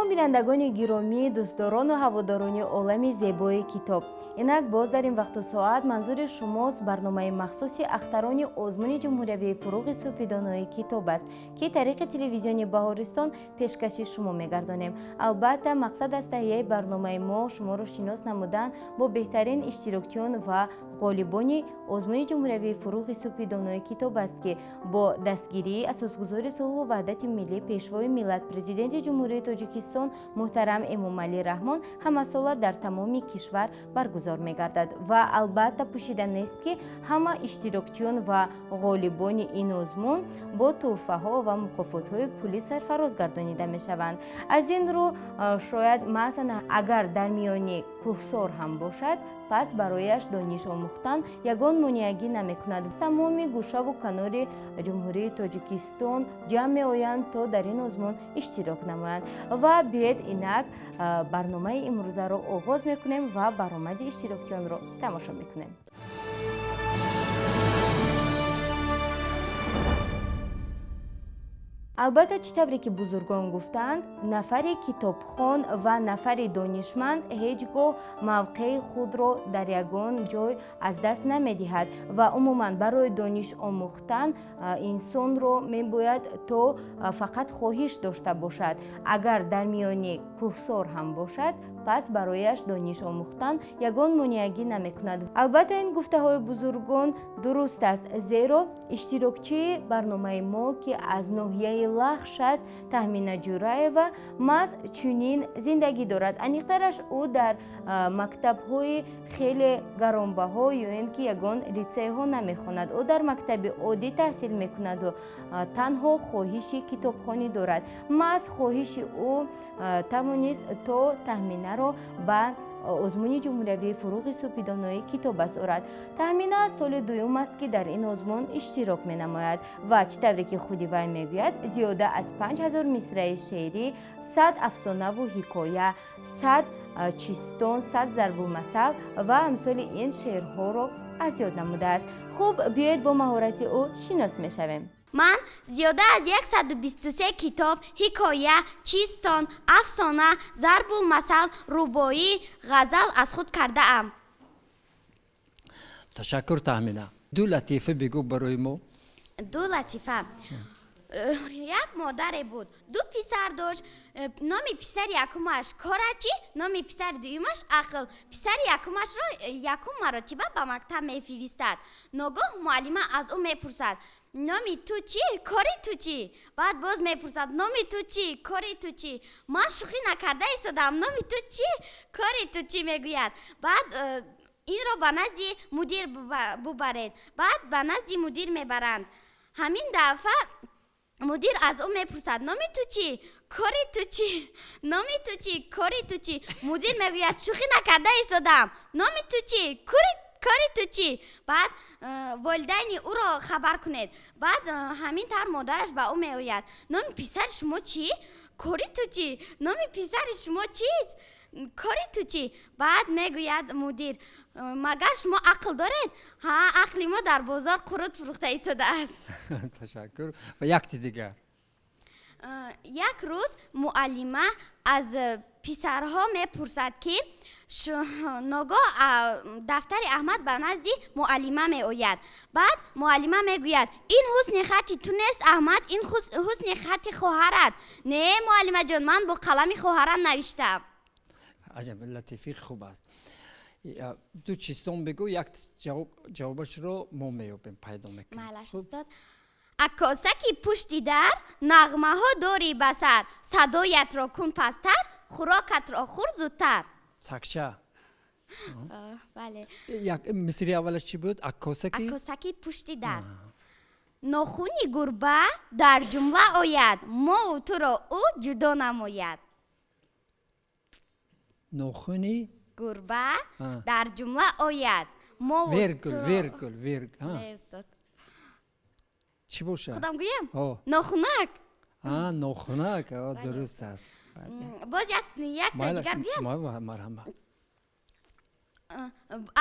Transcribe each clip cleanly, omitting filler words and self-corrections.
Салом, бинандагони гиромӣ, дӯстдорону ҳаводорони олами зебои китоб. Инак боз дар ин вақту соат манзури шумост барномаи махсуси ахтарони озмуни ҷумҳуриявии фуруғи субҳидонои китоб аст, ки тариқи телевизиони Баҳористон пешкаши шумо мегардонем. Албатта, мақсад аз таҳияи барномаи мо шуморо шинос намудан бо беҳтарин иштирокчиён ва ғолибони озмуни ҷумҳуриявии фуруғи субҳидонои китоб аст, ки бо дастгирии асосгузори сулҳу ваҳдати миллӣ, пешвои миллат, президенти Ҷумҳурии Тоҷикистон муҳтарам Эмомалӣ Раҳмон ҳамасола дар тамоми кишвар баргузор мегардад. Ва албатта пӯшида нест, ки ҳама иштирокчиён ва ғолибони ин озмун бо тӯҳфаҳо ва мукофотҳои пулӣ сарфароз гардонида мешаванд. Аз ин рӯ шояд маъзан агар дар миёни кӯҳсор ҳам бошад, пас барояш дониш омӯхтан ягон монеагӣ намекунад. Тамоми гӯшаву канори Ҷумҳурии Тоҷикистон ҷамъ меоянд, то дар ин озмун иштирок намоянд. Ва биед инак барномаи имрӯзаро оғоз мекунем ва баромади иштирокчиёнро тамошо мекунем. Албатта, чӣ тавре ки бузургон гуфтаанд, нафари китобхон ва нафари донишманд ҳеҷ гоҳ мавқеи худро дар ягон ҷой аз даст намедиҳад ва умуман барои дониш омӯхтан инсонро мебояд то фақат хоҳиш дошта бошад. Агар дар миёни кӯҳсор ҳам бошад, пас барояш дониш омӯхтан ягон монеагӣ намекунад. Албатта, ин гуфтаҳои бузургон дуруст аст, зеро иштирокчии барномаи мо, ки аз ноҳияи Лахш аст, Таҳмина Ҷураева, маҳз чунин зиндагӣ дорад. Аниқтараш, ӯ дар мактабҳои хеле гаронбаҳо ё ин ки ягон литсейҳо намехонад. Ӯ дар мактаби оддӣ таҳсил мекунаду танҳо хоҳиши китобхонӣ дорад. Маҳз хоҳиши ӯ тавонист то Таҳминаро ба озмуни ҷумҳуриявии фуруғи субҳидонои китоб аст орад. Таҳмина соли дуюм аст, ки дар ин озмун иштирок менамояд ва чӣ тавре ки худи вай мегӯяд, зиёда аз 5000 мисраи шеърӣ, 100 афсонаву ҳикоя, 100 чистон, 100 зарбулмасал ва амсоли ин шеърҳоро аз ёд намудааст. Хуб, биёед бо маҳорати ӯ шинос мешавем. Ман зиёда аз 123 китоб, ҳикоя, чистон, афсона, зарбулмасал, рубоӣ, ғазал аз худ кардаам. Ташаккур, Таҳмина. Ду латифа бигӯ барои мо. Ду латифа. Як модаре буд, ду писар дошт. Номи писари якумаш Корачи, номи писари дуюмаш Ақл. Писари якумашро якум маротиба ба мактаб мефиристад. Ногоҳ муаллима аз ӯ мепурсад: номи ту чӣ, кори ту чӣ? Баъд боз мепурсад: номи ту чӣ, кори ту чӣ? Ман шӯхӣ накарда истодам, номи ту чӣ, кори ту чӣ мегӯяд. Баъд инро ба назди мудир бубаред. Баъд ба назди мудир мебаранд. Ҳамин дафъа мудир аз ӯ мепурсад: номи ту чӣ, кори ту чӣ? Номи ту чӣ, кори ту чӣ? Мудир мегӯяд: шӯхӣ накарда истодам, номи ту чӣ, кори ту чӣ? Баъд волидайни ӯро хабар кунед. Баъд ҳамин тавр модараш ба ӯ меояд: номи писари шумо чӣ, кори ту чӣ? Номи писари шумо чист, кори ту чӣ? Баъд мегӯяд мудир: магар шумо ақл доред? Ҳа, ақли мо дар бозор қурут фурӯхта истодааст. Ташаккур. Ва якти дигар. Як рӯз муаллима аз писарҳо мепурсад, ки ногоҳ дафтари Аҳмад ба назди муаллима меояд. Баъд муаллима мегӯяд: ин ҳусни хати ту нест, Аҳмад, ин ҳусни хати хоҳарат. Не, муаллимаҷон, ман бо қалами хоҳарам навиштам. Аҷаб, латифи хуб аст. Ду чистон бигӯ, як ҷавобашро мо меёбем, пайдо мекунем. Майлаш, устод. Аккосаки пушти дар нағмаҳо дорӣ ба сар, садоятро кун пасттар, хӯрокатро хӯр зудтар. Сакча. Бале. Як мисри аввалаш чӣ буд? Аккосаки? Аккосаки пушти дар. Нохуни гурба дар ҷумла ояд, мову туро ӯ ҷудо намояд. Нохуни гурба дар ҷумла ояд, мову вергул, вергул, вергул. Чӣ бошад? Худам гӯям? Нохунак. Нохунак, дуруст аст. Боз як дигар гӯям? Марҳамат.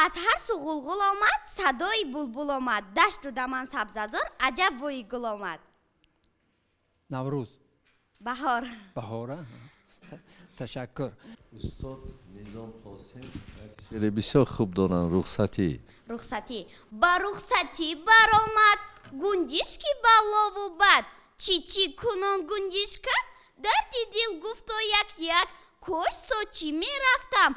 Аз ҳар су ғулғул омад, садои булбул омад, дашту даман сабзазор, аҷаб бӯи гул омад. Наврӯз. Баҳор. Баҳора. Ташаккур. Устод Низом Қосим як шеъри бисёр хуб доранд, рухсатӣ. Рухсатӣ. Ба рухсатӣ баромад гунҷишки балову бад, чӣ чӣ кунон гунҷишкак, дарди дил гуфто як як, кош Сочӣ мерафтам,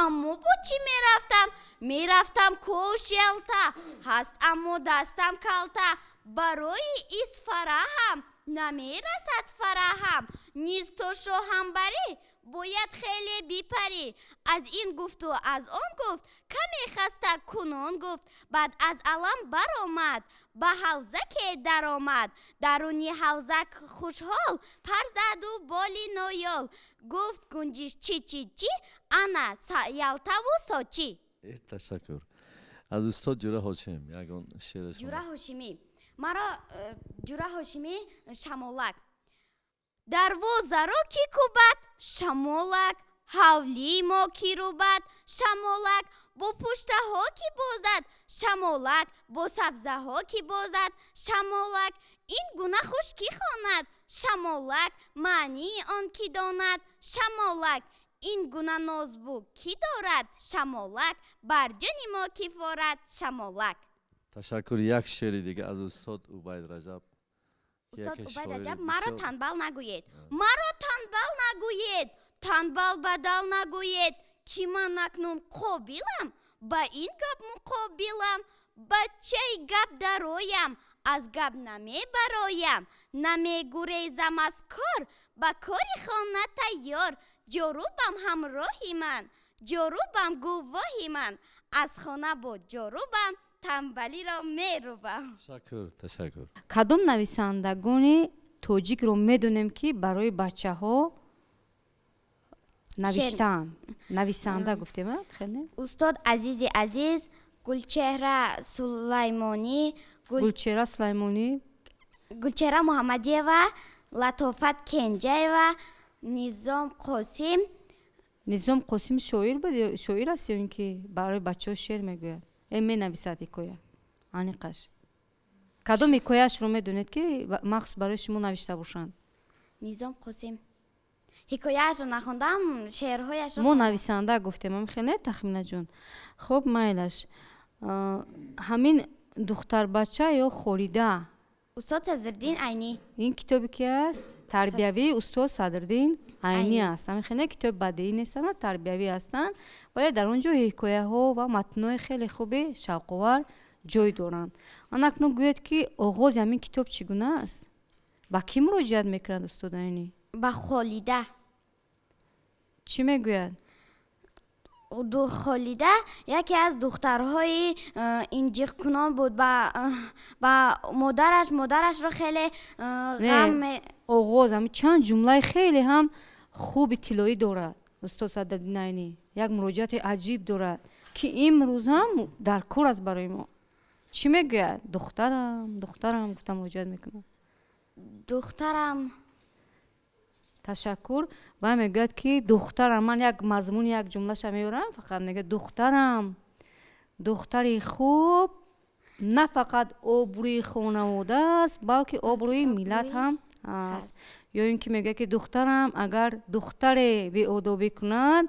аммо бо чӣ мерафтам? Мерафтам кош Ялта, ҳаст аммо дастам калта, барои Исфараҳам намерасад фараҳам, низ то шоҳам барӣ бояд хеле бипарӣ. Аз ин гуфту аз он гуфт, каме хаста кунон гуфт, баъд аз алам баромад, ба ҳавзаке даромад, даруни ҳавзак хушҳол пар заду боли ноёл, гуфт гунҷиш чӣ чӣ чӣ, ана Ялтаву Сочӣ. Ташаккур. Аз устод Ҷура Ҳошим ягон шеъраш. Ҷура Ҳошимӣ, маро Ҷура Ҳошимӣ шамолак. Дарвозаро ки кӯбад шамолак, ҳавлии мо ки рӯбад шамолак, бо пуштаҳо ки бозад шамолак, бо сабзаҳо ки бозад шамолак, ин гуна хуш ки хонад шамолак, маънии он ки донад шамолак, ин гуна нозбу ки дорад шамолак, бар ҷони мо ки форад шамолак. Ташаккур. Як шеъри дига аз устод Убайд Раҷаб. Устод Убайд Раҷаб, маро танбал нагӯед, маро танбал нагӯед, танбал бадал нагӯед, ки ман акнун қобилам, ба ин гап муқобилам, бачаи гап дароям, аз гап намебароям, намегурезам аз кор, ба кори хона тайёр, ҷорубам ҳамроҳи ман, ҷорубам гувоҳи ман, аз хона бо ҷорубам танбалиро мерубам. Ташаккур, ташаккур. Кадом нависандагони тоҷикро медонем, ки барои бачаҳо навиштаанд? Нависанда гуфтем, хеле? Устод Азизи Азиз, Гулчеҳра Сулаймонӣ, Гулчеҳра Сулаймонӣ, Гулчеҳра Муҳаммадиева, Латофат Кенҷаева, Низом Қосим. Низом Қосим шоир буд, шоир аст ё ин ки барои бачаҳо шеър мегӯяд? Менависад ҳикоя. Аниқаш. Кадом ҳикояашро медонед, ки махсус барои шумо навишта бошанд? Низом Қосим. Ҳикояашро нахондам, шеърҳояшро. Мо нависанда гуфтем, ам хеле Тахминаҷон. Хуб, майлаш. Ҳамин духтарбача ё Холида? Устод Садриддин Айнӣ. Ин китобе ки аст? Тарбиявии устод Садриддин Айнӣ аст. Ҳамин хеле китоби бадеӣ нестанд, тарбиявӣ ҳастанд, вале дар он ҷо ҳикояҳо ва матнҳои хеле хуби шавқовар ҷой доранд. Ан акнун гӯед, ки оғози ҳамин китоб чӣ гуна аст? Ба кӣ муроҷиат мекунад устод Айнӣ? Ба Холида. Чӣ мегӯяд? Холида яке аз духтарҳои инҷиқкунон буд, ба модараш, модарашро хеле ғам. Оғоз ҳамин чанд ҷумлаи хеле ҳам хуби тиллоӣ дорад устод Садриддин Айнӣ. Як муроҷиати аҷиб дорад, ки имрӯз ҳам дар кор аст барои мо. Чӣ мегӯяд? Духтарам, духтарам гуфта муроҷиат мекунад. Духтарам. Ташаккур. Ва мегӯяд, ки духтарам, ман як мазмуни як ҷумлаша меорам, фақат мегӯяд: духтарам, духтари хуб на фақат обрӯи хонавода аст, балки обрӯи миллат ҳам аст. Ё ин ки мегӯяд, ки духтарам, агар духтаре беодобӣ кунад,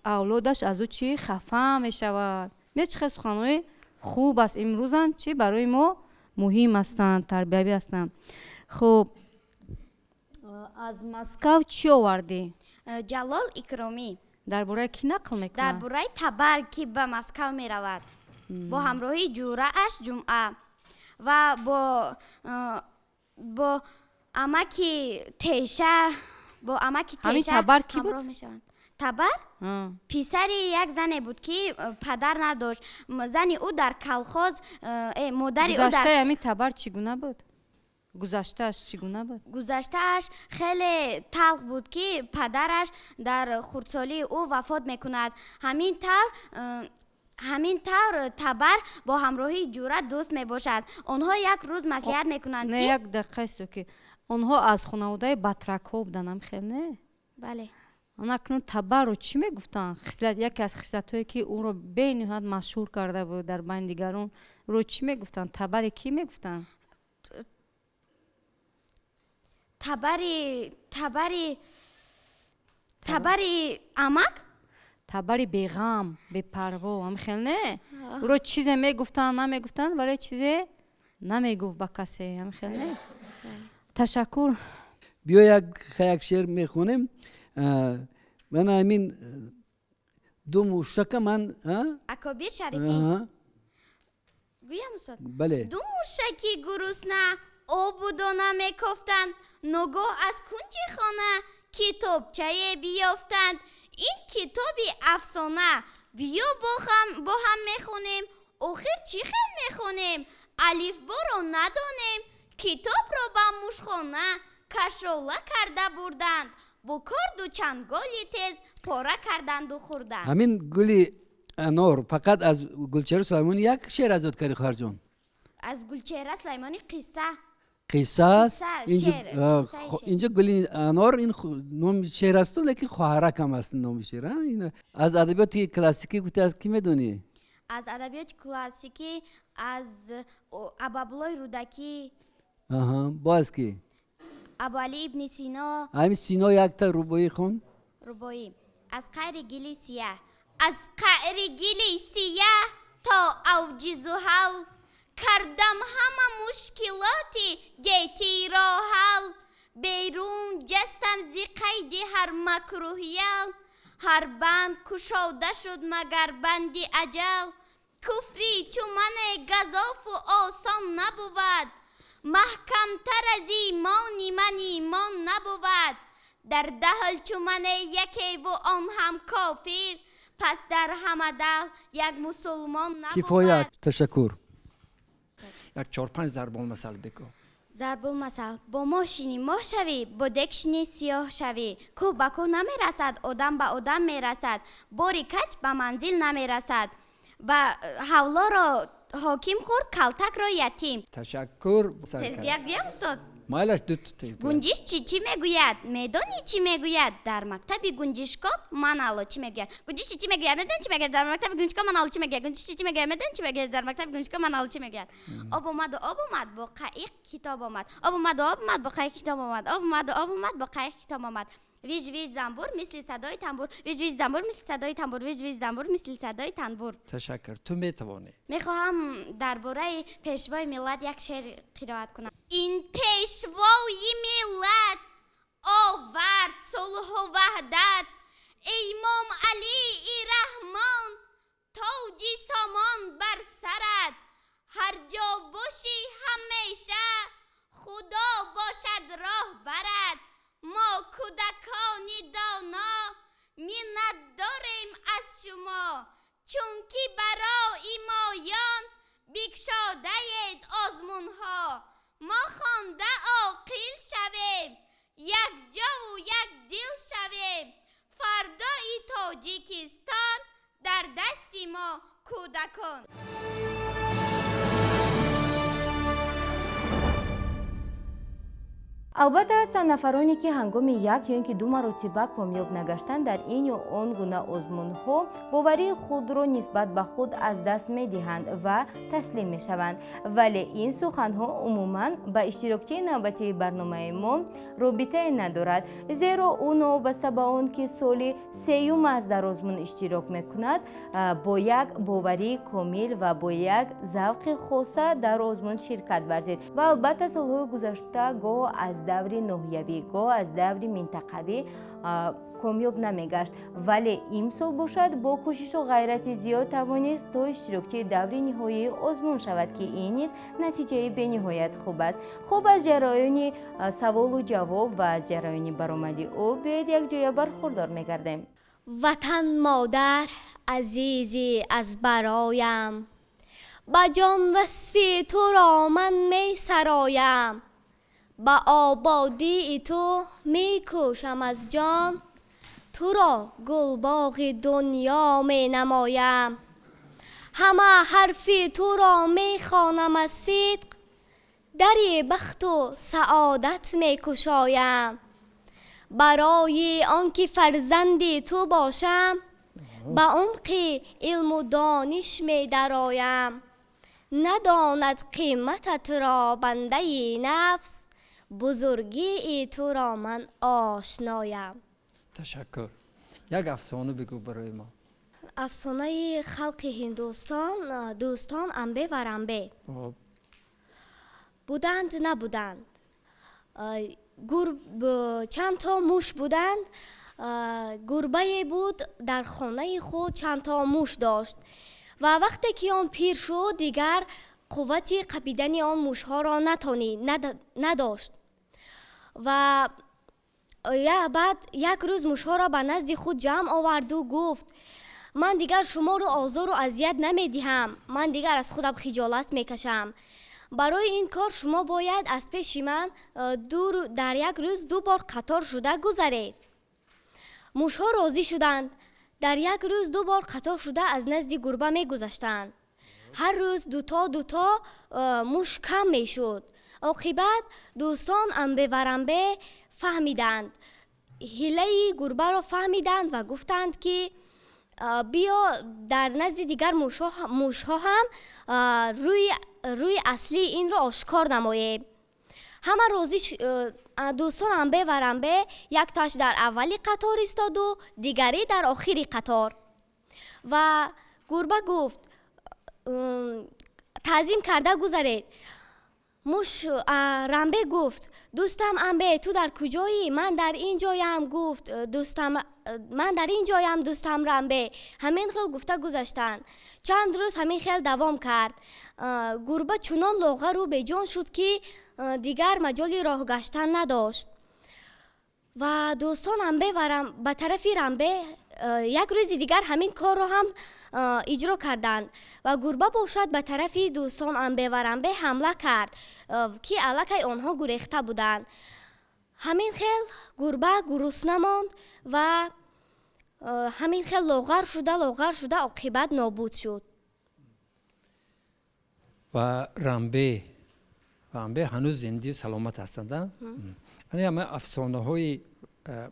авлодаш аз ӯ чӣ хафа мешавад. Ме чӣ хел суханҳои хуб аст, имрӯзам чӣ барои мо муҳим ҳастанд, тарбиявӣ ҳастанд. Хуб, аз Москав чӣ овардӣ? Ҷалол Икромӣ. Дар бораи кӣ нақл мекунад? Дар бораи Табар, ки ба Москав меравад бо ҳамроҳии ҷурааш Ҷумъа ва бо амаки Теша, бо амаки Ҳамин Теша Табар кӣ буд? ҳамроҳ мешаванд. Табар писари як зане буд, ки падар надошт. Зани ӯ дар колхоз, модари ӯ дар Гузаштаи ҳамин Табар чӣ гуна буд? Гузаштааш чӣ гуна буд? Гузаштааш хеле талх буд, ки падараш дар хурдсолии ӯ вафот мекунад. Ҳамин тавр Табар бо ҳамроҳии ҷура дӯст мебошад. Онҳо як рӯз маслиҳат мекунанд, Не, ки як дақиқа исто, ки онҳо аз хонаводаи батракҳо буданд, ам хел не? Бале. Ан акнун Табарро чӣ мегуфтанд? Хислат, яке аз хислатҳое, ки ӯро бениҳоят машҳур карда буд дар байни дигарон, ӯро чӣ мегуфтанд? Табаре кӣ мегуфтанд? Табари Табари амак? Табари беғам, бепарво, ҳам хел не? Ӯро чизе мегуфтанд, намегуфтанд, вале чизе намегуфт ба касе, ҳам хел нест? Ташаккур. Биё як шеър мехонем. Ман ҳамин ду мушака ман Акобир Шарифӣ. Гӯям, устод? Бале. Ду мушаки гурусна обу дона мекофтанд, ногоҳ аз кунҷи хона китобчае биёфтанд. Ин китоби афсона, биё бо ҳам мехонем. Охир чӣ хел мехонем? Алифборо надонем. Китобро ба мушхона кашола карда бурданд, бо корду чанголи тез пора карданду хӯрданд. Ҳамин гули анор фақат аз Гулчеҳра Сулаймонӣ як шеър аз ёд кардӣ, хоҳарҷон? Аз Гулчеҳра Сулаймонӣ қисса. Қисса аст. Инҷо гули анор ин номи шеър асту, лекин хоҳаракам аст номи шеър. Аз адабиёти классикӣ гуфти, аз кӣ медонӣ? Аз адабиёти классикӣ аз Абуабдуллоҳи Рӯдакӣ. Бо аз кӣ? Абуалӣ ибни Сино. Ҳамин Сино якта рубоӣ хон. Рубоӣ. Аз қаъри гили сия, аз қаъри гили сия то авҷи зуҳал кардам ҳама мушкилоти гетиро ҳал. Берун ҷастам зи қайди ҳар макрӯҳиял, ҳар банд кушода шуд магар банди аҷал. Куфри чу мане газофу осон набувад, маҳкамтар аз имони ман имон набувад. Дар даҳл чу мане якеву он ҳам кофир, пас дар ҳама даҳл як мусулмон набувад. Кифоят, ташаккур. Як чор панҷ зарбулмасал бигӯ. Зарбулмасал: бо моҳ шинӣ моҳ шавӣ, бо дег шинӣ сиёҳ шавӣ. Кӯҳ ба кӯҳ намерасад, одам ба одам мерасад. Бори каҷ ба манзил намерасад. Ва ҳавлоро ҳоким хӯрд, калтакро ятим. Ташаккур. Тезгӯяк гӯям, устод? Майлаш, ду тезгӯяк. Гунҷиш чӣ чӣ мегӯяд? Медонӣ чӣ мегӯяд? Дар мактаби гунҷишкон ман алло чӣ мегӯяд? Гунҷиш чӣ чӣ мегӯяд? Медонӣ чӣ мегӯяд? Дар мактаби гунҷишкон ман алло чӣ мегӯяд? Гунҷиш чӣ чӣ мегӯяд? Медонӣ чӣ мегӯяд? Дар мактаби гунҷишкон ман алло чӣ мегӯяд? Об омаду об омад, бо қаиқ китоб омад. Об омаду об омад, бо қаиқ китоб омад. Об омаду об омад, бо қаиқ китоб омад. Виж виж занбур мисли садои тамбур. Виж виж занбур мисли садои тамбур. Виж виж занбур мисли садои танбур. Ташаккур. Ту метавонӣ. Мехоҳам дар бораи пешвои миллат як шеър қироат кунам. Ин пешвои миллат овард сулҳу ваҳдат, Имом Алии Раҳмон тоҷи сомон бар сарат. Ҳар ҷо бошӣ ҳамеша Худо бошад роҳбарат. Мо кӯдакони доно миннат дорем аз шумо, чунки барои моён бикшодаед озмунҳо. Мо хонда оқил шавем, якҷову якдил шавем. Фардои Тоҷикистон дар дасти мо кӯдакон. Албатта, ҳастанд нафароне, ки ҳангоми як ё ин ки ду маротиба комёб нагаштан дар ин ё он гуна озмунҳо боварии худро нисбат ба худ аз даст медиҳанд ва таслим мешаванд. Вале ин суханҳо умуман ба иштирокчии навбатии барномаи мо робитае надорад, зеро ӯ новобаста ба он ки соли сеюм аст дар озмун иштирок мекунад, бо як боварии комил ва бо як завқи хоса дар озмун ширкат варзид ва албатта солҳои гузашта гоҳ аз даври ноҳиявӣ, гоҳ аз даври минтақавӣ комёб намегашт, вале имсол бошад бо кӯшишу ғайрати зиёд тавонист то иштирокчии даври ниҳоии озмун шавад, ки ин низ натиҷаи бениҳоят хуб аст. Хуб, аз ҷараёни саволу ҷавоб ва аз ҷараёни баромади ӯ биёед якҷоя бархурдор мегардем. Ватан модар азизи аз бароям, ба ҷон васфи туро ман месароям, ба ободии ту мекӯшам аз ҷон, туро гулбоғи дунё менамоям. Ҳама ҳарфи туро мехонам аз сидқ, дари бахту саодат мекушоям. Барои он ки фарзанди ту бошам, ба умқи илму дониш медароям. Надонад қимататро бандаи нафс, бузургии туро ман ошноям. Ташаккур. Як афсона бигӯ барои мо. Афсонаи халқи Ҳиндустон, дӯстон Амбе ва Рамбе. Буданд, набуданд, чанд то муш буданд. Гурбае буд, дар хонаи худ чанд то муш дошт ва вақте ки он пир шуд, дигар қуввати қапидани он мушҳоро надошт. Ва баъд як рӯз мушҳоро ба назди худ ҷамъ оварду гуфт: «Ман дигар шуморо озору азият намедиҳам, ман дигар аз худам хиҷолат мекашам. Барои ин кор шумо бояд аз пеши ман дар як рӯз ду бор қатор шуда гузаред». Мушҳо розӣ шуданд. Дар як рӯз ду бор қатор шуда аз назди гурба мегузаштанд. Ҳар рӯз дуто дуто муш кам мешуд. Оқибат дӯстон Амбе ва Рамбе фаҳмиданд, ҳилаи гурбаро фаҳмиданд ва гуфтанд, ки биё, дар назди дигар мушҳо ҳам рӯи аслии инро ошкор намоем. Ҳама розӣ. Дӯстон Амбе ва Рамбе яктоаш дар аввали қатор истоду дигарӣ дар охири қатор. Ва гурба гуфт: «Таъзим карда гузаред». Муш Рамбе гуфт: «Дӯстам Амбе, ту дар куҷоӣ? Ман дар ин ҷоям», гуфт дӯстам. «Ман дар ин ҷоям, дӯстам Рамбе». Ҳамин хел гуфта гузаштанд. Чанд рӯз ҳамин хел давом кард. Гурба чунон лоғару беҷон шуд, ки дигар маҷоли роҳ гаштан надошт. Ва дӯстон Амбе ба тарафи Рамбе як рӯзи дигар ҳамин корро ҳам иҷро карданд ва гурба бошад, ба тарафи дӯстон Амбе ва Рамбе ҳамла кард, ки аллакай онҳо гурехта буданд. Ҳамин хел гурба гурусна монд ва ҳамин хел лоғар шуда, лоғар шуда, оқибат нобуд шуд. Ва Рамбе ҳанӯз зиндаи саломат ҳастанд. Ана афсонаҳои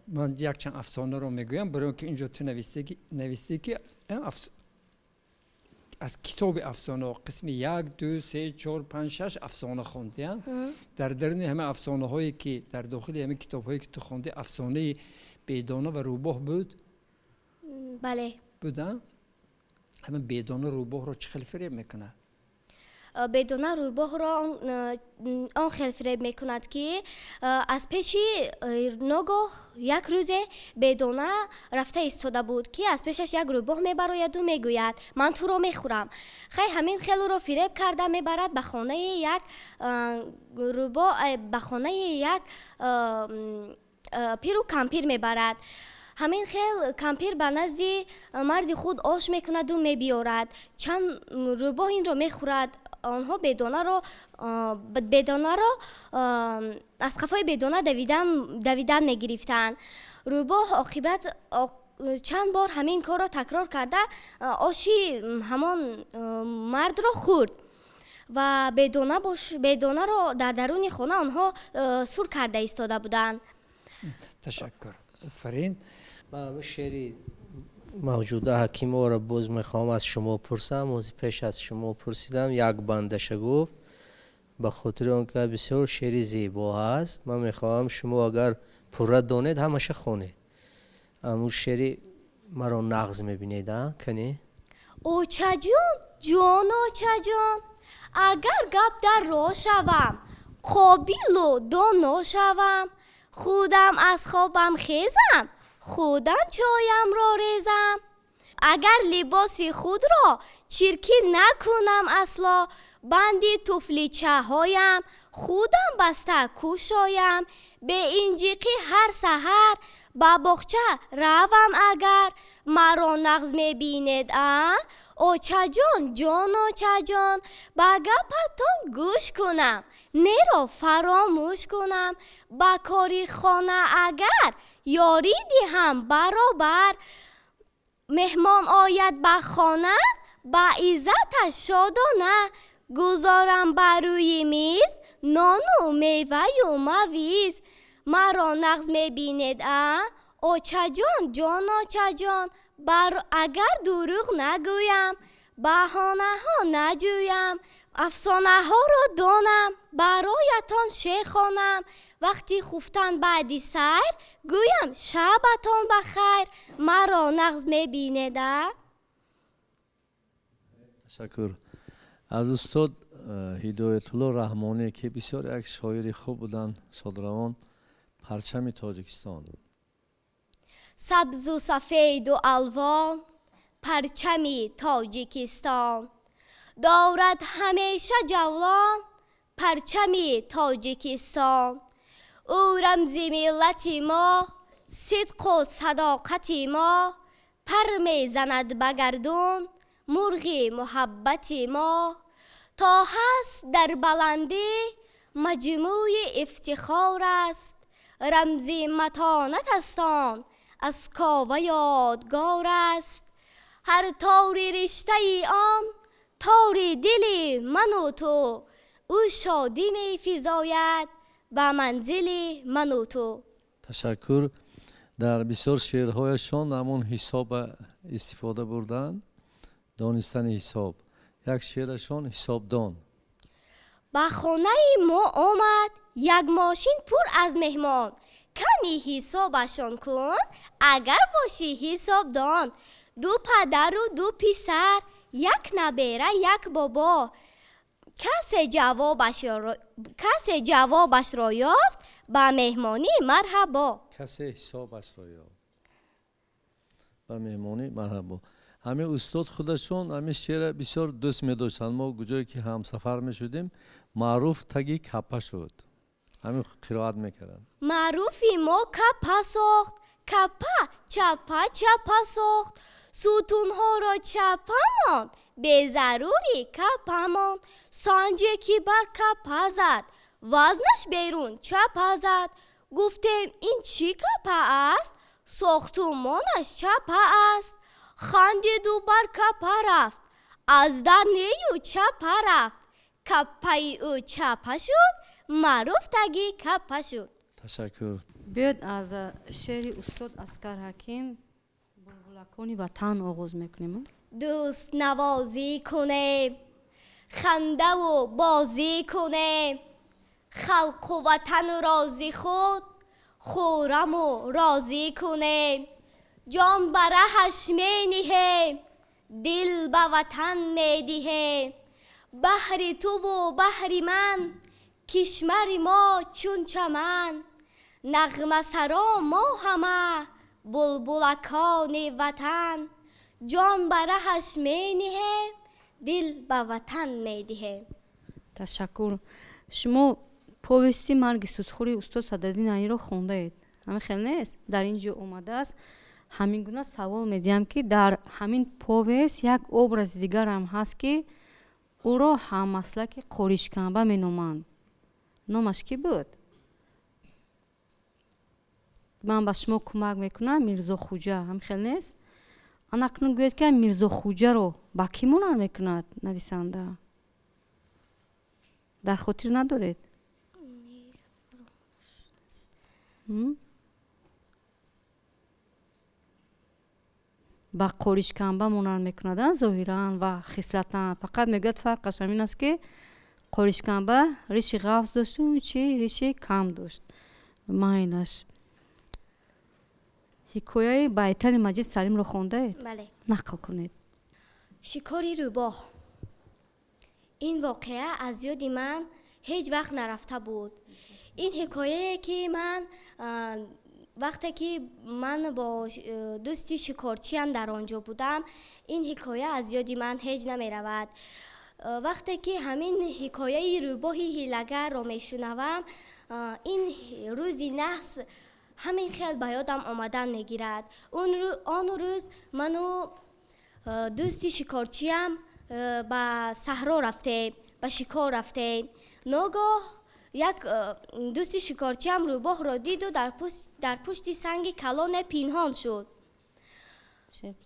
ман якчанд афсонаро мегӯям, барои ки инҷо ту навистӣ, ки аз китоби афсонаҳо қисми як, ду, се, чор, панҷ, шаш афсона хондӣ. Дар даруни ҳама афсонаҳое, ки дар дохили ҳамин китобҳое, ки ту хондӣ, афсонаи Бедона ва рӯбоҳ буд? Бале. Буда. Ҳамин Бедона рӯбоҳро чӣ хел фиреб мекунад? Бедона рӯбоҳро он хел фиреб мекунад, ки аз пеши ногоҳ як рӯзе Бедона рафта истода буд, ки аз пешаш як рӯбоҳ мебарояду мегӯяд: «Ман туро мехӯрам». Хай, ҳамин хел ӯро фиреб карда мебарад ба хонаи як рӯбоҳ, ба хонаи як пиру кампир мебарад. Ҳамин хел кампир ба назди марди худ ош мекунаду мебиёрад. Чанд рӯбоҳ инро мехӯрад. Онҳо Бедонаро аз қафои Бедона давидан мегирифтанд. Рӯбоҳ оқибат чанд бор ҳамин корро такрор карда, оши ҳамон мардро хӯрд ва Бедонаро дар даруни хона онҳо сур карда истода буданд. Ташаккур, офарин. Шеъри Мавҷуда Ҳакимоваро боз мехоҳам аз шумо пурсам. Ҳози пеш аз шумо пурсидам, як бандаша гуфт, ба хотири он ки бисёр шеъри зебо ҳаст. Ман мехоҳам шумо агар пурра донед, ҳамаша хонед. Амн шеъри «Маро нағз мебинед», а кани? Очаҷон, ҷон, очаҷон, агар гап дар роҳ шавам, қобилу доно шавам, худам аз хобам хезам, худам чоямро резам, агар либоси худро чиркин накунам асло, банди туфличаҳоям худам баста кушоям, беинҷиқӣ ҳар саҳар ба боғча равам агар, маро нағз мебинед, а, очаҷон, ҷон, очаҷон? Ба гапатон гӯш кунам, неро фаромӯш кунам, ба кори хона агар ёрӣ диҳам баробар, меҳмон ояд ба хона, ба иззаташ шодона гузорам ба рӯи миз нону меваю мавиз, маро нағз мебинед, а, очаҷон, ҷон, очаҷон? Агар дурӯғ нагӯям, Баҳонаҳо наҷӯям, афсонаҳоро донам, бароятон шеър хонам. Вақти хуфтан баъди сайр, гӯям шабатон ба хайр. Маро нағз мебинеда? Ташаккур. Аз устод Ҳидоятулло Раҳмонӣ, ки бисёр як шоири хуб буданд, шодравон, парчами Тоҷикистон. Сабзу сафеду алвон парчами Тоҷикистон, дорад ҳамеша ҷавлон парчами Тоҷикистон. Ӯ рамзи миллати мо, сидқу садоқати мо, пар мезанад ба гардун мурғи муҳаббати мо. То ҳаст дар баландӣ маҷмӯи ифтихор аст, рамзи матонат аст он аз кова ёдгор аст. Ҳар тори риштаи он тори дили ману ту, ӯ шодӣ мефизояд ба манзили ману ту. Ташаккур. Дар бисёр шеърҳояшон ҳамон ҳисоба истифода бурданд, донистани ҳисоб. Як шеърашон ҳисобдон. Ба хонаи мо омад як мошин пур аз меҳмон. Ками ҳисобашон кун, агар бошӣ ҳисобдон. Ду падару ду писар, як набера, як бобо. Касе ҷавобашро ёфт, ба меҳмонӣ марҳабо. Касе ҳисобашро ёфт, ба меҳмонӣ марҳабо. Ҳамин устод худашон ҳамин шеъра бисёр дӯст медоштанд. Мо куҷое ки ҳамсафар мешудем, маъруф таги капа шуд, ҳамин қироат мекарданд. Маъруфи мо капа сохт, капа чапа чапа сохт, сутунҳоро чапа монд, безарури капа монд. Санҷе ки бар капа зад, вазнаш берун чапа зад. Гуфтем ин чӣ капа аст? Сохтумонаш чапа аст. Хандиду бар капа рафт, аз дар нею чапа рафт. Капаи ӯ чапа шуд, маъруф таги капа шуд. Ташаккур. Биёед аз шеъри устод Аскар Ҳаким Булбулакони ватан оғоз мекунем. Дӯстнавозӣ кунем, хандаву бозӣ кунем, халқу ватану рози худ хӯраму розӣ кунем. Ҷон ба раҳаш мениҳем, дил ба ватан медиҳем. Баҳри туву баҳри ман, кишвари мо чун чаман. Нағмасаро мо ҳама булбулакони ватан. Ҷон ба раҳаш мениҳем, дил ба ватан медиҳем. Ташаккур. Шумо повести марги судхӯри устод Садриддин Айниро хондаед, ҳамин хел нест? Дар ин ҷо омадааст. Ҳамин гуна савол медиҳам, ки дар ҳамин повест як образи дигарам ҳаст, ки ӯро ҳаммаслаки Қоришканба меноманд. Номаш кӣ буд? Ман ба шумо кӯмак мекунам. Мирзохуҷа, ҳам хел нест? Анакнун гӯяд, ки Мирзохуҷаро ба кӣ монанд мекунад нависанда? Дар хотир надоред? Ба Қоришканба монанд мекунад зоҳиран ва хислатан. Фақат мегӯяд, фарқаш ҳамин аст, ки Қоришканба риши ғафз дошту чи риши кам дошт. Майлаш. Ҳикояи Байтали Маҷид Салимро хондаед? Бале. Нақл кунед. Шикори рӯбоҳ. Ин воқеа аз ёди ман ҳеҷ вақт нарафта буд. Ин ҳикояе, ки ман вақте ки ман бо дӯсти шикорчиам дар он ҷо будам, ин ҳикоя аз ёди ман ҳеҷ намеравад. Вақте ки ҳамин ҳикояи рӯбоҳи ҳилагарро мешунавам, ин рӯзи наҳс ҳамин хел ба ёдам омадан мегирад. Он рӯз ману дӯсти шикорчиам ба саҳро рафтем, ба шикор рафтем. Ногоҳ як дӯсти шикорчиам рӯбоҳро диду дар пушти санги калоне пинҳон шуд.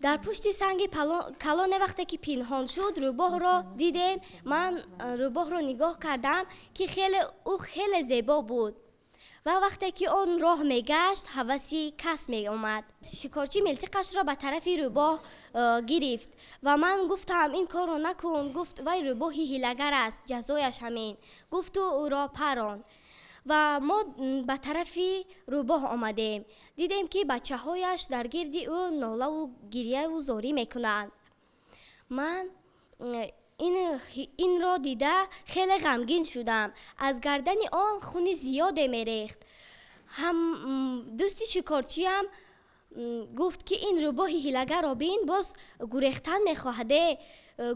Дар пушти санги калоне вақте ки пинҳон шуд, рӯбоҳро дидем. Ман рӯбоҳро нигоҳ кардам, ки ӯ хеле зебо буд. Ва вақте ки он роҳ мегашт, ҳаваси кас меомад. Шикорчӣ милтиқашро ба тарафи рӯбоҳ гирифт ва ман гуфтам, ин корро накун. Гуфт, вай рӯбоҳи ҳилагар аст, ҷазояш ҳамин. Гуфту ӯро паронд. Ва мо ба тарафи рӯбоҳ омадем. Дидем, ки бачаҳояш дар гирди ӯ нолаву гирьяву зорӣ мекунанд. Ман инро дида хеле ғамгин шудам. Аз гардани он хуни зиёде мерехт. Ҳам дӯсти шикорчиам гуфт, ки ин рӯбоҳи ҳилагарро бин, боз гурехтан мехоҳаде.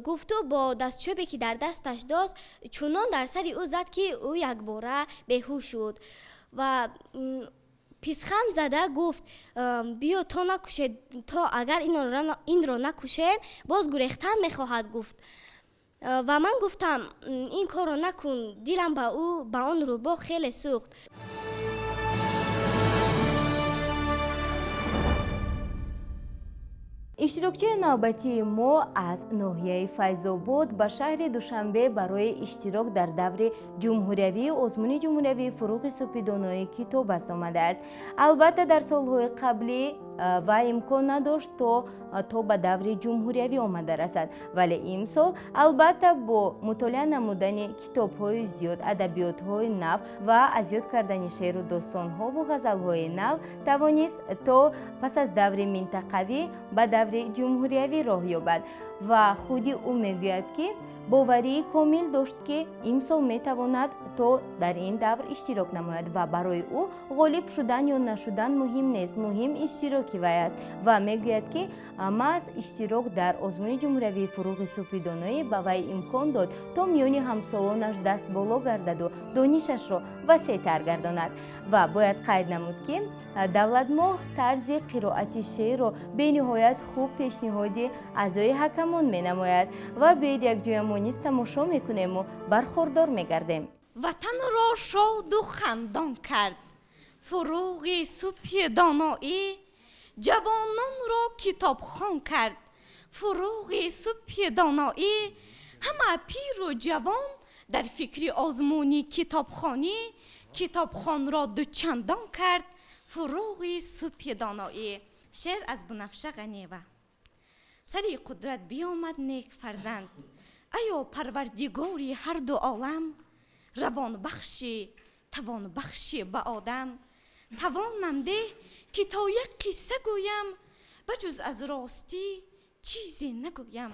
Гуфту бо дастчӯбе, ки дар дасташ дошт, чунон дар сари ӯ зад, ки ӯ якбора беҳуш шуд. Ва писханд зада гуфт, биё то накушед, то агар инро накушем, боз гурехтан мехоҳад, гуфт. Ва ман гуфтам, ин корро накун. Дилам ба ӯ, ба он рӯбоҳ хеле сӯхт. Иштирокчии навбатии мо аз ноҳияи Файзобод ба шаҳри Душанбе барои иштирок дар даври ҷумҳуриявии озмуни ҷумҳуриявии Фуруғи субҳи китоб аст омадааст. Албатта, дар солҳои қаблӣ ва имкон надошт то ба даври ҷумҳуриявӣ омада расад, вале имсол албатта бо мутолиа намудани китобҳои зиёд, адабиётҳои нав ва аз ёд кардани шеъру достонҳову ғазалҳои нав тавонист то пас аз даври минтақавӣ ба даври ҷумҳуриявӣ роҳ ёбад. Ва худи ӯ мегӯяд, ки боварии комил дошт, ки имсол метавонад то дар ин давр иштирок намояд ва барои ӯ ғолиб шудан ё нашудан муҳим нест, муҳим иштироки вай аст. Ва мегӯяд, ки маҳз иштирок дар озмуни ҷумҳуриявии Фуруғи субҳи доноӣ ба вай имкон дод, то миёни ҳамсолонаш даст боло гардаду донишашро васеътар гардонад. Ва бояд қайд намуд, ки Давлатмоҳ тарзи қироати шеърро бениҳоят хуб пешниҳоди аъзои ҳакамон менамояд ва биёед якҷоя мо низ тамошо мекунему бархӯрдор мегардем. Ватанро шоду хандон кард фуруғи субҳи доноӣ, ҷавононро китобхон кард фуруғи субҳи доноӣ. Ҳама пиру ҷавон дар фикри озмуни китобхонӣ, китобхонро дучандон кард фуруғи субҳи доноӣ. Шеър аз Бунафша Ғанева. Сари қудрат биёмад нек фарзанд, аё парвардигори ҳарду олам, равонбахши тавонбахши ба одам. Тавонам деҳ, ки то як қисса гӯям, ба ҷуз аз ростӣ чизе нагӯям.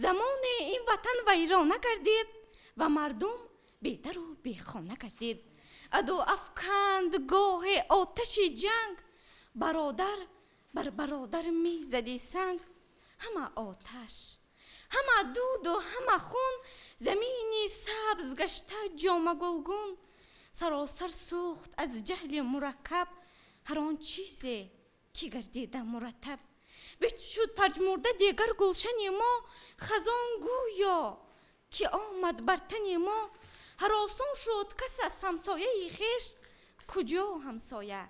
Замоне ин ватан вайрона гардид ва мардум бедару бехона гардид. Аду афканд гоҳе оташи ҷанг, бародар бар бародар мезади санг. Ҳама оташ, ҳама дуду ҳама хун, замини сабз гашта ҷомагулгун. Саросар сӯхт аз ҷаҳли мураккаб ҳар он чизе, ки гардида мураттаб. Бишуд пажмурда дигар гулшани мо, хазон гӯё ки омад бар тани мо. Ҳаросон шуд кас аз ҳамсояи хеш, куҷо ҳамсоя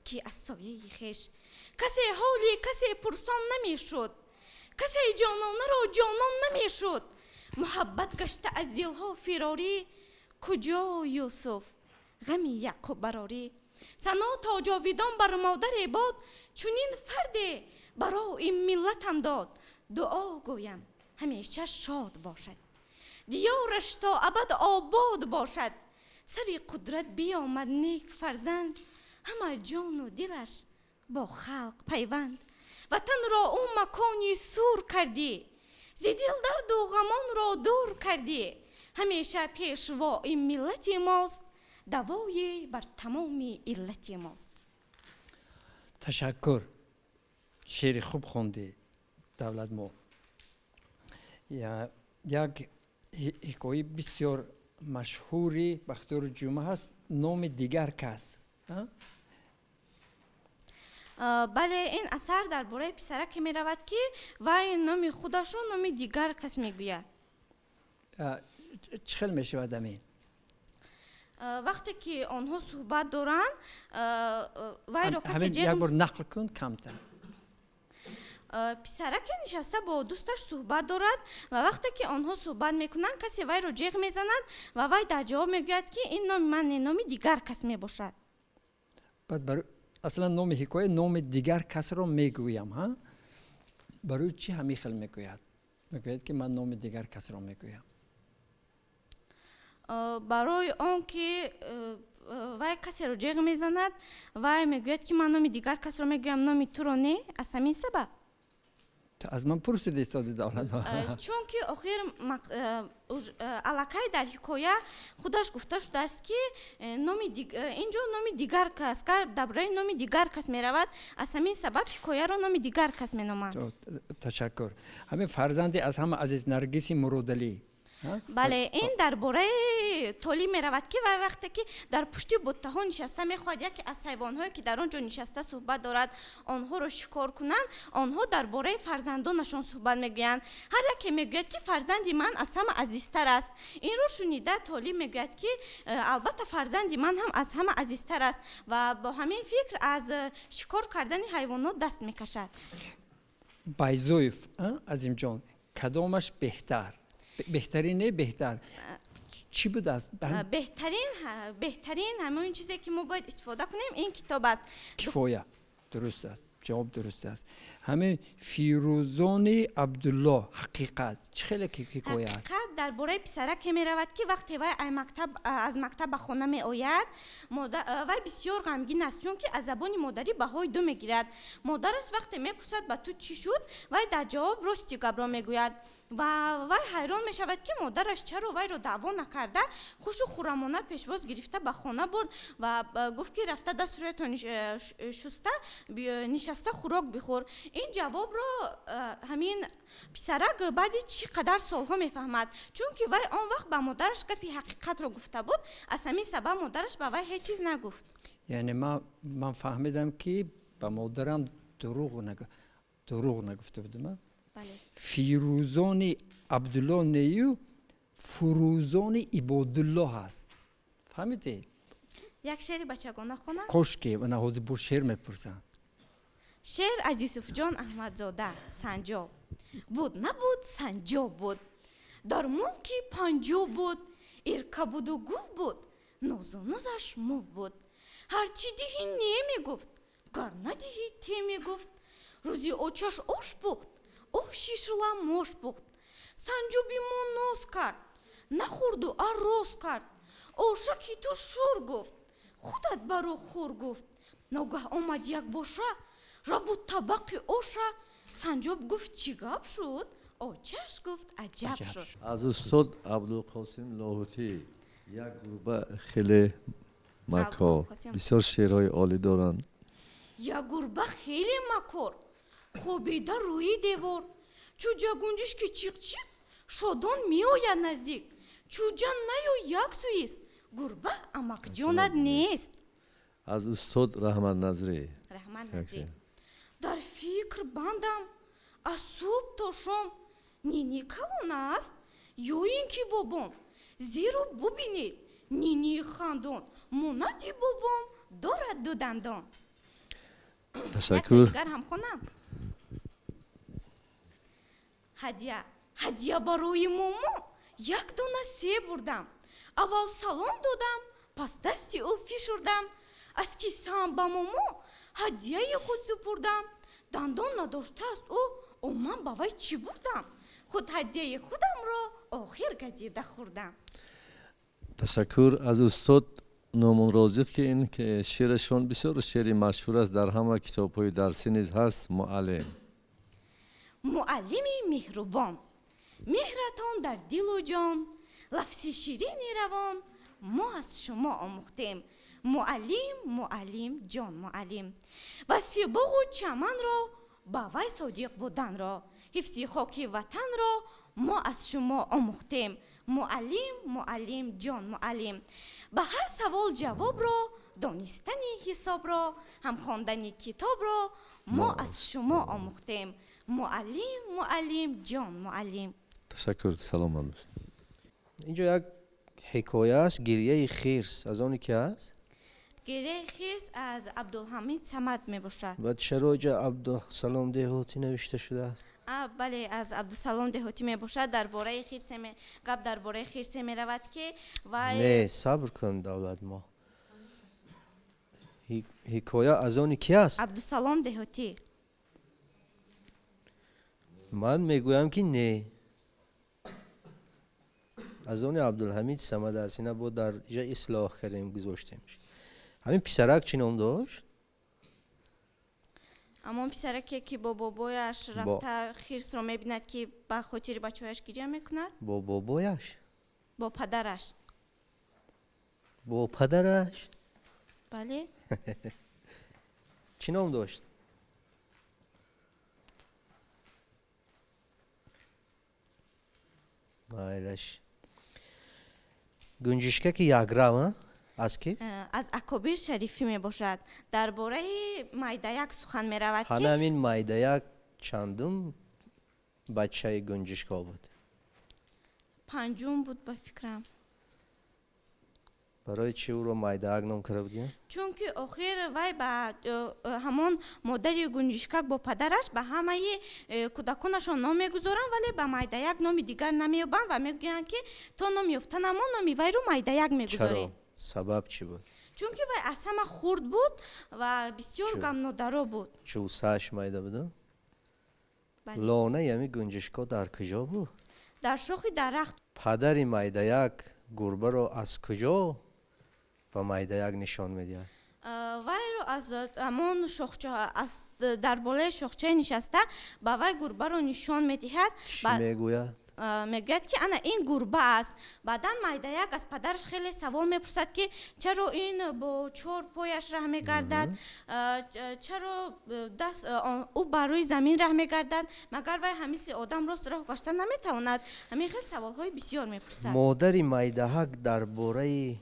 ки аз сояи хеш. Касе ҳоли касе пурсон намешуд, касе ҷононаро ҷонон намешуд. Муҳаббат гашта аз дилҳо фирорӣ, куҷо Юсуф ғами Яъқуб барорӣ. Сано то ҷовидон бар модаре бод, чунин фарде барои миллатам дод. Дуо гӯям ҳамеша шод бошад, диёраш то абад обод бошад. Сари қудрат биёмад нек фарзанд, ҳама ҷону дилаш бо халқ пайванд. Ватанро ӯ макони сур кардӣ, зи дил дарду ғамонро дур кардӣ. Ҳамеша пешвои миллати мост, давое бар тамоми иллати мост. Ташаккур, шеъри хуб хондӣ, Давлатмоҳ. Як ҳикояи бисёр машҳури Бахтиёри Ҷумъа ҳаст, номи дигар кас. Бале, ин асар дар бораи писараке меравад, ки вай номи худашро номи дигар кас мегӯяд. Чӣ хел мешавад амин? Вақте ки онҳо суҳбат доранд, вайро касе як бор нақл кун камтар. Писараке нишаста бо дӯсташ суҳбат дорад ва вақте ки онҳо суҳбат мекунанд, касе вайро ҷеғ мезанад ва вай дар ҷавоб мегӯяд, ки ин номи ман не, номи дигар кас мебошад. Баъд аслан номи ҳикоя номи дигар касро мегӯям, ҳа? Барои чӣ ҳамин хел мегӯяд? Мегӯяд ки ман номи дигар касро мегӯям. Барои он ки вай касеро ҷеғ мезанад, вай мегӯяд ки ман номи дигар касро мегӯям, номи туро не, аз ҳамин сабаб. Ту аз ман пурсиди, истоди давлат. Чунки охир аллакай дар ҳикоя худаш гуфта шудааст, ки ин ҷо номи дигар кас, дар бораи номи дигар кас меравад, аз ҳамин сабаб ҳикояро номи дигар кас меноманд. Ташаккур. Ҳамин фарзанди аз ҳама азиз Наргиси Муродалӣ. Бале, ин дар бораи Толиб меравад, ки вай вақте ки дар пушти буттаҳо нишаста мехоҳад яке аз ҳайвонҳое, ки дар он ҷо нишаста суҳбат дорад, онҳоро шикор кунанд, онҳо дар бораи фарзандонашон суҳбат мегӯянд. Ҳар яке мегӯяд, ки фарзанди ман аз ҳама азизтар аст. Инро шунида Толиб мегӯяд, ки албатта фарзанди ман ҳам аз ҳама азизтар аст, ва бо ҳамин фикр аз шикор кардани ҳайвонот даст мекашад. Байзоев Азимҷон, кадомаш беҳтар? Беҳтарин не, беҳтар чӣ будааст? Беҳтарин ҳамон чизе, ки мо бояд истифода кунем, ин китоб аст. Кифоя, дуруст аст, ҷавоб дуруст аст. Ҳамин Фирӯзони Абдулло, ҳақиқат чӣ хеле ҳикоя аст? Ҳақиқат дар бораи писараке меравад, ки вақте вай аз мактаб ба хона меояд, вай бисёр ғамгин аст, чунки аз забони модарӣ баҳои ду мегирад. Модараш вақте мепурсад, ба ту чӣ шуд, вай дар ҷавоб рости гапро мегӯяд, ва вай ҳайрон мешавад, ки модараш чаро вайро даъво накарда, хушу хурамона пешвоз гирифта ба хона бурд ва гуфт, ки рафта дасту рӯятро шуста нишаста хӯрок бихӯр. Ин ҷавобро ҳамин писарак баъди чӣ қадар солҳо мефаҳмад, чунки вай он вақт ба модараш гапи ҳақиқатро гуфта буд, аз ҳамин сабаб модараш ба вай ҳеҷ чиз нагуфт. Яъне ман фаҳмидам, ки ба модарам дурӯғ нагуфта будам. Фирӯзони Абдулло нею, Фурӯзони Ибодулло ҳаст, фаҳмидӣ? Як шеъри бачагона хонам? Кошки мана ҳозир бо шеър мепурсам. Шеър аз Юсуфҷон Аҳмадзода, «Санҷоб». Буд, набуд, санҷоб буд, дар мулки Панҷоб буд, эрка буду гул буд, нозу нозаш мул буд. Ҳарчи диҳӣ, не мегуфт, гар надиҳӣ, те мегуфт. Рӯзи очаш ош пухт, оши шула мош пухт. Санҷоби мо ноз кард, нахӯрду арроз кард. Ошаки ту шур гуфт, худат баро хӯр гуфт. Ногаҳ омад якбоша, рабуд табақи оша. Санҷоб гуфт: чӣ гап шуд? Очаш гуфт: аҷаб шуд. Аз устод Абдулқосим Лоҳутӣ, як гурба хеле макор. Бисёр шеърҳои олӣ доранд. Як гурба хеле макор хобида рӯи девор. Чӯҷа гунҷишки чиқ-чиқ шодон меояд наздик. Чӯҷа наю як сӯист, гурба амакҷонат нест. Аз устод Раҳмат Назрӣ. Раҳмат Назрӣ. Дар фикр бандам аз субҳ то шом, нини калон аст ё ин ки бобом? Зеро бубинед, нинии хандон монанди бобом дорад ду дандон. Ташаккур. Дигар ҳам хонам. Ҳадя. Ҳадя барои момо як дона себ бурдам. Аввал салом додам, пас дасти ӯ фишурдам. Аз кисаам ба момо ҳадияи худ супурдам. Дандон надоштааст ӯ, о ман ба вай чӣ бурдам? Худ ҳадияи худамро охир газида хӯрдам. Ташаккур. Аз устод Нуъмон Розиқ, ки ин шеърашон бисёр шеъри машҳур аст, дар ҳама китобҳои дарсӣ низ ҳаст, «Муаллим». Муаллими меҳрубон, меҳратон дар дилу ҷон, лафзи ширини равон мо аз шумо омӯхтем. Муаллим, муаллим, ҷон муаллим, васфи боғу чаманро, ба вай содиқ буданро, ҳифзи хоки ватанро мо аз шумо омӯхтем. Муаллим, муаллим, ҷон муаллим, ба ҳар савол ҷавобро, донистани ҳисобро, ҳам хондани китобро мо аз шумо омӯхтем. Муаллим, муаллим, ҷон муаллим. Ташаккур, саломат бошед. Инҷо як ҳикоя аст, «Гирияи хирс», аз оне ки аст? «Гирияи хирс» аз Абдулҳамид Самад мебошад. Баъд чаро иҷа Абдусалом Деҳотӣ навишта шудааст? Бале, аз Абдусалом Деҳотӣ мебошад. Дар бораи хирсе гап дар бораи хирсе меравад, ки вай Не, сабр кун, давлат мо. Ҳикоя аз они кӣ аст? Абдусалом Деҳотӣ. Ман мегӯям, ки не, аз они Абдулҳамид Самад аст. Ина бо дар ҷа ислоҳ кардем, гузоштем. Ҳамин писарак чӣ ном дошт? Ҳамон писараке, ки бо бобояш рафта хирсро мебинад, ки ба хотири бачаҳояш гиря мекунад. Бо бобояш? Бо падараш. Бо падараш? Бале. Чӣ ном дошт? Майлаш. Гунҷишкаки якрав аз кист? Аз Акобир Шарифӣ мебошад. Дар бораи Майдаяк сухан меравад, ки Ҳана ҳамин Майдаяк чандум бачаи гунҷишкҳо буд? Панҷум буд, ба фикрам. Барои чӣ ӯро Майдаяк ном карда будем? Чунки охир вай ба ҳамон модари гунҷишкак бо падараш ба ҳамаи кӯдаконашон ном мегузоранд, вале ба Майдаяк номи дигар намеёбанд ва мегӯянд, ки то ном ёфтанамо номи вайро Майдаяк мегузорем. Чаро? Сабаб чӣ буд? Чунки вай аз ҳама хурд буд ва бисёр гамнодаро буд. Чӯсааш майда буду? Лонаи ҳамин гунҷишкҳо дар куҷо буд? Дар шохи дарахт. Падари Майдаяк гурбаро аз куҷо ба Майдаяк нишон медиҳад? Вайро аз ҳамон шохча, аз дар болои шохчаи нишаста ба вай гурбаро нишон медиҳад. Чӣ мегӯяд? Мегӯяд, ки ана ин гурба аст. Баъдан Майдаяк аз падараш хеле савол мепурсад, ки чаро ин бо чор пояш раҳ мегардад, чаро даст ӯ бар рӯи замин раҳ мегардад, магар вай ҳамисли одам рост роҳ гашта наметавонад? Ҳамин хел саволҳои бисёр мепурсад. Модари Майдаҳак дар бораи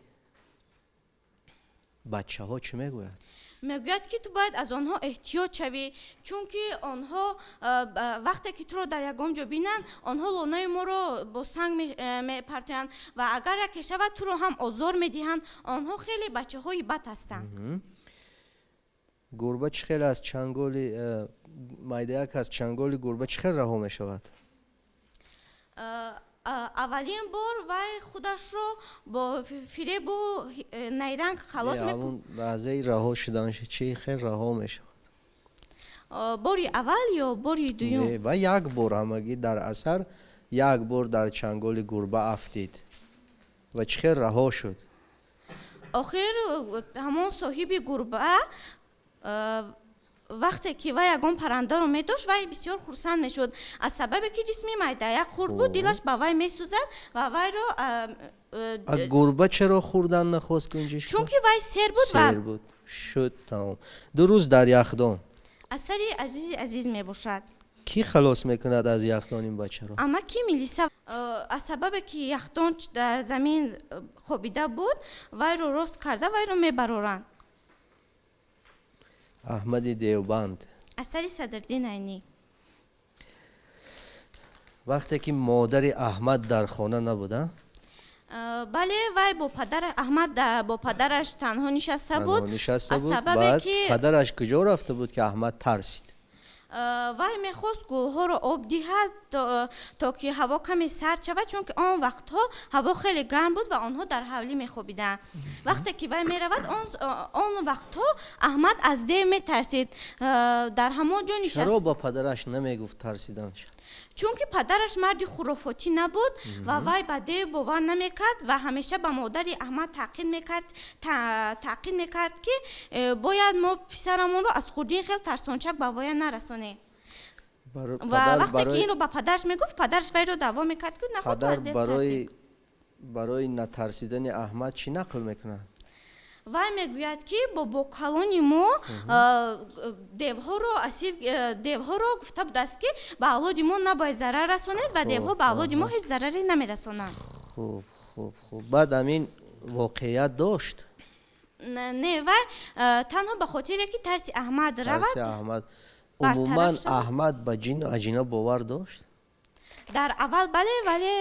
бачаҳо чӣ мегӯяд? Мегӯяд, ки ту бояд аз онҳо эҳтиёт шавӣ, чунки онҳо вақте ки туро дар ягон ҷо бинанд, онҳо лонаи моро бо санг мепартоянд ва агар яке шавад, туро ҳам озор медиҳанд. Онҳо хеле бачаҳои бад ҳастанд. Гурба чӣ хел аз чанголи Майдаяк, аз чанголи гурба чӣ хел раҳо мешавад? Аввалин бор вай худашро бо фиребу найранг халос мекунад. Лаҳзаи раҳо шуданаш чӣ хел раҳо мешавад? Бори аввал ё бори дуюм? Ва як бор, ҳамагӣ дар асар як бор дар чанголи гурба афтид ва чӣ хел раҳо шуд? Охир ҳамон соҳиби гурба вақте ки вай ягон паррандаро медошт, вай бисёр хурсанд мешуд. Аз сабабе ки ҷисми Майдаяк хурд буд, дилаш ба вай месӯзад ва вайро Гурба чаро хӯрдан нахост гунҷишка? Чунки вай сер буд. Сер буд. Шуд, тамом. Ду рӯз дар яхдон. Асари Азизи Азиз мебошад. Кӣ халос мекунад аз яхдон ин бачаро? Амаки Милиса. Аз сабабе ки яхдон дар замин хобида буд, вайро рост карда, вайро мебароранд. Аҳмади Девбанд. Асари Садриддин Айнӣ. Вақте ки модари Аҳмад дар хона набуда? Бале, вай бо падар, Аҳмад бо падараш танҳо нишаста буд. Нишаста буд. Баъд падараш куҷо рафта буд, ки Аҳмад тарсид? Вай мехост гулҳоро об диҳад, то ки ҳаво каме сард шавад, чунки он вақтҳо ҳаво хеле гарм буд ва онҳо дар ҳавлӣ мехобиданд. Вақте ки вай меравад, он вақтҳо Аҳмад аз дев метарсид, дар ҳамон ҷо нишаст. Чаро ба падараш намегуфт тарсиданаш? Чунки падараш марди хурофотӣ набуд ва вай ба дев бовар намекард ва ҳамеша ба модари Аҳмад таъқид мекард, ки бояд мо писарамонро аз хурдин хел тарсончак ба воя нарасонем. Ва вақте ки инро ба падараш мегуфт, падараш вайро даъво мекард, ки наход ту аз дев тарсӣ. Барои натарсидани Аҳмад чӣ нақл мекунад? Вай мегӯяд, ки бобокалони мо девҳоро асир, девҳоро гуфта будааст, ки ба авлоди мо набояд зарар расонед ва девҳо ба авлоди мо ҳеҷ зараре намерасонанд. Хуб, хуб, хуб. Баъд ҳамин воқеият дошт? Не, вай танҳо ба хотире ки тарси Аҳмад равад. Аҳмад умуман, Аҳмад ба ҷину аҷина бовар дошт? Дар аввал бале, вале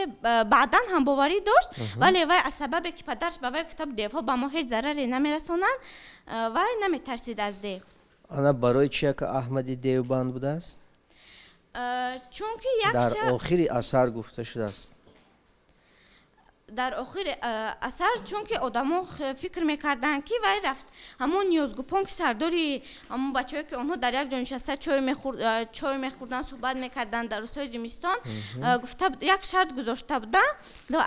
баъдан ҳам боварӣ дошт, вале вай аз сабабе ки падараш ба вай гуфта буд, девҳо ба мо ҳеҷ зараре намерасонанд, вай наметарсид аз дев. Ана барои чи яка Аҳмади Девбанд будааст? Чунки як Дар охири асар гуфта шудааст. Дар охири асар, чунки одамо фикр мекарданд, ки вай рафт ҳамон ниёзгупон, ки сардори ҳамон бачаҳое, ки онҳо дар як ҷо нишаста чой мехӯрданд, суҳбат мекарданд дар рӯзҳои зимистон, гуфта, як шарт гузошта буданд.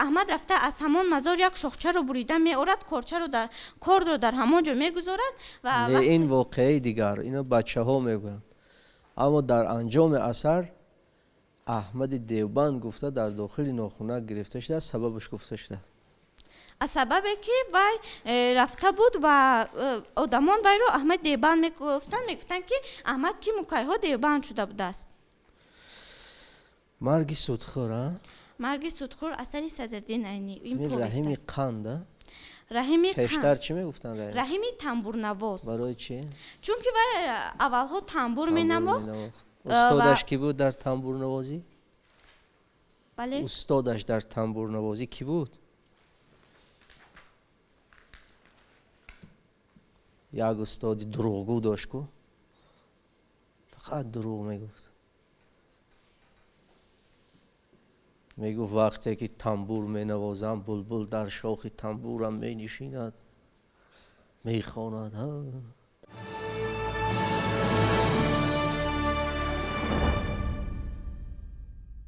Аҳмад рафта аз ҳамон мазор як шохчаро бурида меорад, корчаро дар кордро дар ҳамон ҷо мегузорад ва ин воқеаи дигар, ино бачаҳо мегӯянд. Аммо дар анҷоми асар Аҳмади Девбанд гуфта дар дохили нохунак гирифта шудааст, сабабаш гуфта шудааст. Аз сабабе ки вай рафта буд ва одамон вайро Аҳмади Девбанд мегуфтанд, мегуфтанд, ки Аҳмад ки мукайҳо девбанд шуда будааст. Марги судхӯр, а? Марги судхӯр асари Садриддин Айнӣ. Ин Раҳими Қанд, а? Раҳими Пештар чӣ мегуфтанд? Раҳими тамбурнавоз. Барои чӣ? Чунки вай аввалҳо тамбур менавохт. Устодаш кӣ буд дар тамбурнавозӣ? Бале? Устодаш дар тамбурнавозӣ кӣ буд? Як устоди дурӯғгӯ дошт ку, фақат дурӯғ мегуфт. Мегуфт, вақте ки тамбур менавозам, булбул дар шохи тамбурам менишинад, мехонад.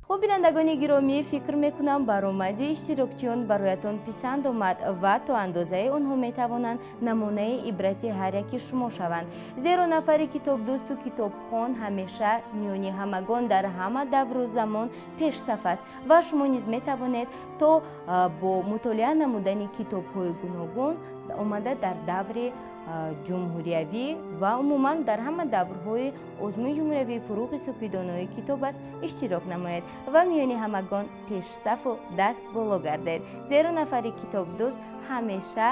Хуб, бинандагони гиромӣ, фикр мекунам, баромади иштирокчиён бароятон писанд омад ва то андозаи онҳо метавонанд намунаи ибрати ҳар яки шумо шаванд, зеро нафари китобдӯсту китобхон ҳамеша миёни ҳамагон дар ҳама давру замон пешсаф аст ва шумо низ метавонед то бо мутолиа намудани китобҳои гуногун омада дар даври ҷумҳуриявӣ ва умуман дар ҳама даврҳои озмуни ҷумҳуриявии «Фуруғи субҳи донои китоб аст» иштирок намоед ва миёни ҳамагон пешсафу даст боло гардед, зеро нафари китобдӯст ҳамеша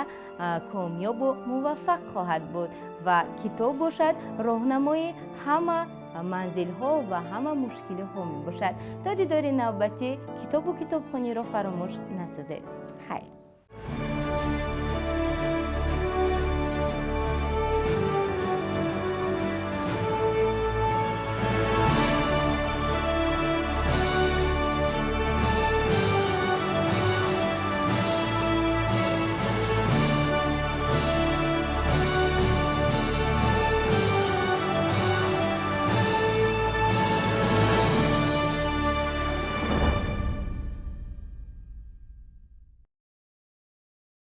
комёбу муваффақ хоҳад буд ва китоб бошад роҳнамои ҳама манзилҳо ва ҳама мушкилиҳо мебошад. То дидори навбатӣ, китобу китобхониро фаромӯш насозед. Хайр.